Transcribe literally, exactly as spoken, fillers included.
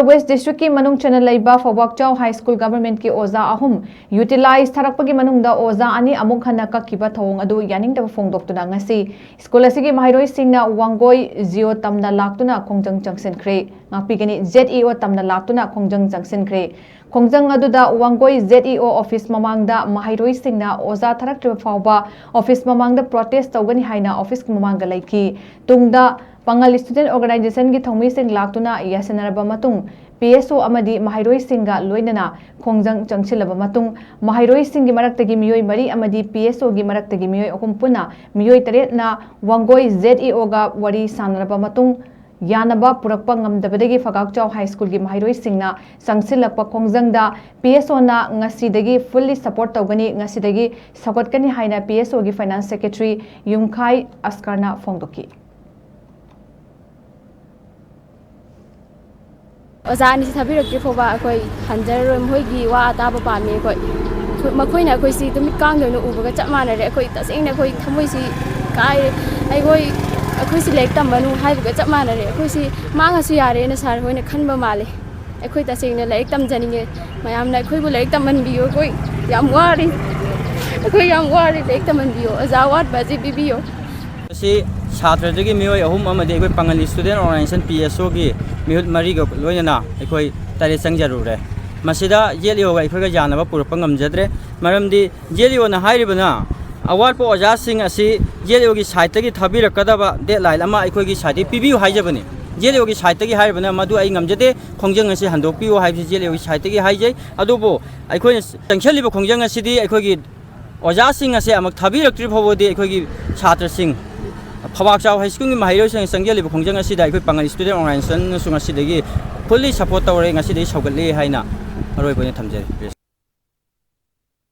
West ꯗꯤꯁꯇ꯭ꯔꯤꯛꯀꯤ ꯃꯅꯨꯡ ꯆꯟꯅ ꯂꯩꯕ ꯐꯧꯕꯥꯛꯆꯥꯎ ꯍꯥꯏ ꯁ꯭ꯀꯨꯜ ꯒꯚꯔꯟꯃꯦꯟꯠꯀꯤ ꯑꯣꯖꯥ ꯑꯍꯨꯝ ꯌꯨꯇꯤꯂꯥꯏꯖ ꯊꯥꯔꯛꯄꯒꯤ ꯃꯅꯨꯡꯗ ꯑꯣꯖꯥ ꯑꯅꯤ ꯑꯃꯨꯛ ꯍꯟꯅ ꯀꯛꯈꯤꯕ ꯊꯧꯑꯣꯡ ꯑꯗꯨ ꯌꯥꯅꯤꯡꯗꯕ ꯐꯣꯡꯗꯣꯛꯇꯨꯅ ꯉꯁꯤ ꯁ꯭ꯀꯨꯜ ꯑꯁꯤꯒꯤ ꯃꯍꯩꯔꯣꯏꯁꯤꯡꯅ ꯋꯥꯡꯒꯣꯏ ꯖꯤꯑꯣ ꯇꯝꯅ ꯂꯥꯛꯇꯨꯅ ꯈꯣꯡꯖꯪ ꯆꯪꯁꯤꯟꯈ꯭ꯔꯦ꯫ ꯉꯥꯛꯄꯤꯒꯅꯤ, ꯖꯦꯗ ꯏ ꯑꯣ ꯇꯝꯅ ꯂꯥꯛꯇꯨꯅ ꯈꯣꯡꯖꯪ ꯆꯪꯁꯤꯟꯈ꯭ꯔꯦ꯫ ꯈꯣꯡꯖꯪ ꯑꯗꯨꯗ ꯋꯥꯡꯒꯣꯏ ꯖꯦꯗ ꯏ ꯑꯣ ꯑꯣꯐꯤꯁ ꯃꯃꯥꯡꯗ ꯃꯍꯩꯔꯣꯏꯁꯤꯡꯅ ꯑꯣꯖꯥ ꯊꯥꯔꯛꯇ꯭ꯔꯤꯕ ꯐꯥꯎꯕ ꯑꯣꯐꯤꯁ ꯃꯃꯥꯡꯗ ꯄ꯭ꯔꯣꯇꯦꯁ ꯇꯧꯒꯅꯤ ꯍꯥꯏꯅ ꯑꯣꯐꯤꯁꯀꯤ ꯃꯃꯥꯡꯗ ꯂꯩꯈꯤ꯫ ꯇꯨꯡꯗ ꯄꯥꯉꯜ ꯁ꯭ꯇꯨꯗꯦꯟꯠ ꯑꯣꯔꯒꯅꯥꯏꯖꯦꯁꯟꯒꯤ ꯊꯧꯃꯤꯁꯤꯡ ꯂꯥꯛꯇꯨꯅ ꯌꯥꯁꯤꯟꯅꯔꯕ ꯃꯇꯨꯡ, ꯄꯤ ꯑꯦꯁ ꯑꯣ ꯑꯃꯗꯤ ꯃꯍꯩꯔꯣꯏꯁꯤꯡꯒ ꯂꯣꯏꯅꯅ ꯈꯣꯡꯖꯪ ꯆꯪꯁꯤꯜꯂꯕ ꯃꯇꯨꯡ, ꯃꯍꯩꯔꯣꯏꯁꯤꯡꯒꯤ ꯃꯔꯛꯇꯒꯤ ꯃꯤꯑꯣꯏ ꯃꯔꯤ ꯑꯃꯗꯤ ꯄꯤ ꯑꯦꯁ ꯑꯣꯒꯤ ꯃꯔꯛꯇꯒꯤ ꯃꯤꯑꯣꯏ ꯑꯍꯨꯝ ꯄꯨꯟꯅ ꯃꯤꯑꯣꯏ ꯇꯔꯦꯠꯅ ꯋꯥꯡꯒꯣꯏ ꯖꯦꯗ ꯏ ꯑꯣꯒ ꯋꯥꯔꯤ ꯁꯥꯟꯅꯔꯕ ꯃꯇꯨꯡ, ꯌꯥꯅꯕ ꯄꯨꯔꯛꯄ ꯉꯝꯗꯕꯗꯒꯤ ꯐꯒꯥꯛꯆꯥꯎ ꯍꯥꯏ ꯁ꯭ꯀꯨꯜꯒꯤ ꯃꯍꯩꯔꯣꯏꯁꯤꯡꯅ ꯆꯪꯁꯤꯜꯂꯛꯄ ꯈꯣꯡꯖꯪꯗ ꯄꯤ ꯑꯦꯁ ꯑꯣꯅ ꯉꯁꯤꯗꯒꯤ ꯐꯨꯜꯂꯤ ꯁꯄꯣꯔꯠ ꯇꯧꯒꯅꯤ, ꯉꯁꯤꯗꯒꯤ ꯁꯧꯒꯠꯀꯅꯤ ꯍꯥꯏꯅ ꯄꯤ ꯑꯦꯁ ꯑꯣꯒꯤ ꯐꯥꯏꯅꯥꯟꯁ ꯁꯦꯀ꯭ꯔꯦꯇꯔꯤ ꯌꯨꯝꯈꯥꯏ ꯑꯁꯀꯔꯅ ꯐꯣꯡꯗꯣꯛꯈꯤ꯫ ꯑꯣꯖꯥ ꯑꯅꯤꯁꯤ ꯊꯥꯕꯤꯔꯛꯇ꯭ꯔꯤ ꯐꯥꯎꯕ ꯑꯩꯈꯣꯏ ꯍꯟꯖꯔꯔꯣꯏ꯫ ꯃꯈꯣꯏꯒꯤ ꯋꯥ ꯑꯇꯥꯕ ꯄꯥꯝꯃꯤ ꯑꯩꯈꯣꯏ꯫ ꯃꯈꯣꯏꯅ ꯑꯩꯈꯣꯏꯁꯤ ꯅꯨꯃꯤꯠ ꯀꯥꯡꯗꯧꯅ ꯎꯕꯒ ꯆꯞ ꯃꯥꯟꯅꯔꯦ꯫ ꯑꯩꯈꯣꯏ ꯇꯁꯦꯡꯅ ꯑꯩꯈꯣꯏ ꯊꯃꯣꯏꯁꯤ ꯀꯥꯏꯔꯦ꯫ ꯑꯩꯈꯣꯏ, ꯑꯩꯈꯣꯏꯁꯤ ꯂꯥꯏꯔꯤꯛ ꯇꯝꯕꯅꯨ ꯍꯥꯏꯕꯒ ꯆꯞ ꯃꯥꯟꯅꯔꯦ꯫ ꯑꯩꯈꯣꯏꯁꯤ ꯃꯥꯡꯉꯁꯨ ꯌꯥꯔꯦꯅ ꯁꯥꯔ ꯍꯣꯏꯅ ꯈꯟꯕ ꯃꯥꯜꯂꯦ꯫ ꯑꯩꯈꯣꯏ ꯇꯁꯦꯡꯅ ꯂꯥꯏꯔꯤꯛ ꯇꯝꯖꯅꯤꯡꯉꯦ꯫ ꯃꯌꯥꯝꯅ ꯑꯩꯈꯣꯏꯕꯨ ꯂꯥꯏꯔꯤꯛ ꯇꯝꯍꯟꯕꯤꯌꯨ꯫ ꯑꯩꯈꯣꯏ ꯌꯥꯝ ꯋꯥꯔꯦ꯫ ꯑꯩꯈꯣꯏ ꯌꯥꯝ ꯋꯥꯔꯦ꯫ ꯂꯥꯏꯔꯤꯛ ꯇꯝꯍꯟꯕꯤꯌꯨ꯫ ꯑꯣꯖꯥ ꯑꯋꯥꯠꯄ ꯑꯁꯤ ꯄꯤꯕꯤꯌꯨ꯫ ꯑꯁꯤ ꯁꯥꯇ꯭ꯔꯗꯒꯤ ꯃꯤꯑꯣꯏ ꯑꯍꯨꯝ ꯑꯃꯗꯤ ꯑꯩꯈꯣꯏ ꯄꯥꯉꯜ ꯁ꯭ꯇꯨꯗꯦꯟꯠ ꯑꯣꯔꯒꯅꯥꯏꯖꯦꯁꯟ, ꯄꯤ ꯑꯦꯁ ꯑꯣꯒꯤ ꯃꯤꯍꯨꯠ ꯃꯔꯤꯒ ꯂꯣꯏꯅꯅ ꯑꯩꯈꯣꯏ ꯇꯔꯦꯠ ꯆꯪꯖꯔꯨꯔꯦ꯫ ꯃꯁꯤꯗ ꯖꯦꯗ ꯏ ꯑꯣꯒ ꯑꯩꯈꯣꯏꯒ ꯌꯥꯅꯕ ꯄꯨꯔꯛꯄ ꯉꯝꯖꯗ꯭ꯔꯦ꯫ ꯃꯔꯝꯗꯤ ꯖꯦꯗ ꯏ ꯑꯣꯅ ꯍꯥꯏꯔꯤꯕꯅ ꯑꯋꯥꯠꯄ ꯑꯣꯖꯥꯁꯤꯡ ꯑꯁꯤ ꯖꯦꯗ ꯏ ꯑꯣꯒꯤ ꯁꯥꯏꯠꯇꯒꯤ ꯊꯥꯕꯤꯔꯛꯀꯗꯕ ꯗꯦꯗꯂꯥꯏꯟ ꯑꯃ ꯑꯩꯈꯣꯏꯒꯤ ꯁꯥꯏꯠꯇꯒꯤ ꯄꯤꯕꯤꯌꯨ ꯍꯥꯏꯖꯕꯅꯤ꯫ ꯖꯦꯗ ꯏ ꯑꯣꯒꯤ ꯁꯥꯏꯠꯇꯒꯤ ꯍꯥꯏꯔꯤꯕꯅ ꯃꯗꯨ ꯑꯩ ꯉꯝꯖꯗꯦ, ꯈꯣꯡꯖꯪ ꯑꯁꯤ ꯍꯟꯗꯣꯛꯄꯤꯌꯨ ꯍꯥꯏꯕꯁꯤ ꯖꯦꯗ ꯏ ꯑꯣꯒꯤ ꯁꯥꯏꯠꯇꯒꯤ ꯍꯥꯏꯖꯩ꯫ ꯑꯗꯨꯕꯨ ꯑꯩꯈꯣꯏꯅ ꯆꯪꯁꯤꯜꯂꯤꯕ ꯈꯣꯡꯖꯪ ꯑꯁꯤꯗꯤ ꯑꯩꯈꯣꯏꯒꯤ ꯑꯣꯖꯥꯁꯤꯡ ꯑꯁꯦ ꯑꯃꯨꯛ ꯊꯥꯕꯤꯔꯛꯇ꯭ꯔꯤ ꯐꯥꯎꯕꯗꯤ ꯑꯩꯈꯣꯏꯒꯤ ꯁꯥꯇ꯭ꯔꯁꯤꯡ, ꯐꯧꯕꯥꯛꯆꯥꯎ ꯍꯥꯏ ꯁ꯭ꯀꯨꯜꯒꯤ ꯃꯍꯩꯔꯣꯏꯁꯤꯡꯅ ꯆꯪꯁꯤꯜꯂꯤꯕ ꯈꯣꯡꯖꯪ ꯑꯁꯤꯗ ꯑꯩꯈꯣꯏ ꯄꯥꯉꯜ ꯁ꯭ꯇꯨꯗꯦꯟꯠ ꯑꯣꯔꯒꯅꯥꯏꯖꯦꯁꯟꯅꯁꯨ ꯉꯁꯤꯗꯒꯤ ꯐꯨꯜꯂꯤ ꯁꯄꯣꯔꯠ ꯇꯧꯔꯦ, ꯉꯁꯤꯗꯒꯤ ꯁꯧꯒꯠꯂꯦ ꯍꯥꯏꯅ ꯑꯔꯣꯏꯕ ꯑꯣꯏꯅ ꯊꯝꯖꯔꯤ꯫